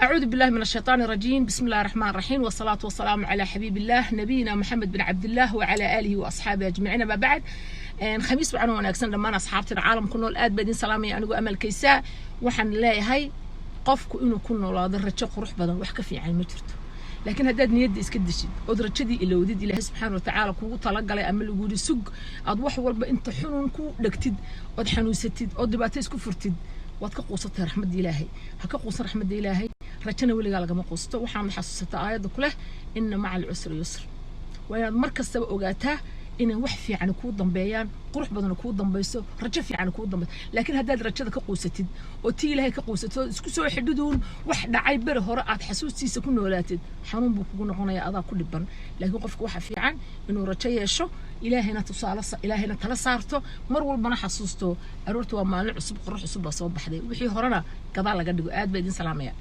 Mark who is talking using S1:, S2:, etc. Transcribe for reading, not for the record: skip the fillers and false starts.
S1: أعوذ بالله من الشيطان الرجيم، بسم الله الرحمن الرحيم، والصلاة والسلام على حبيب الله نبينا محمد بن عبد الله وعلى آله وأصحابه أجمعين، ما بعد. Khamiis wacan wanaagsan dhammaan asxaabtina caalamku nool, aad baa idin salaamaya. Anigu Amalkaysaa waxaan leeyahay, qofku inuu ku noolaado rajo qurux badan wax ka fiican ma jirto. Laakiin haddaad niyadda iska deshid ood rajadii ilowdid Ilaahay subxaana watacaala kugu talagalay ama lagu yidhi sug, aad wax walba inta xunun ku dhegtid ood xanuunsatid ood dhibaato isku furtid, waad ka quusatay raxmadda Ilaahay. Ha ka quusan raxmadda Ilaahay, rajana weligaa lagama quusto. Waxaana xasuusataa aayadda ku leh "إن مع العسر يسر". Waa inaad mar kastaba ogaataa inay wax fiican kuu dambeeyaan, qurux badan kuu dambayso, rajo fiican kuu dambayso. Laakiin haddaad rajada ka quusatid oo tii Ilaahay ka quusatid oo isku soo xidhiduun wax dhacay beri hore aad xasuustiisa ku noolaatid, xanuun buu kugu noqonaya, adaa ku dhiban. Laakiin qofka waxa fiican inuu rajo yeesho, Ilaahayna tusaale, Ilaahayna tala saarto, mar walbana xasuusto aroorta waa maalin cusub, qurux cusub baa soo baxday, wixii horena gadaal laga dhigo. Aad baa idin salaamaya.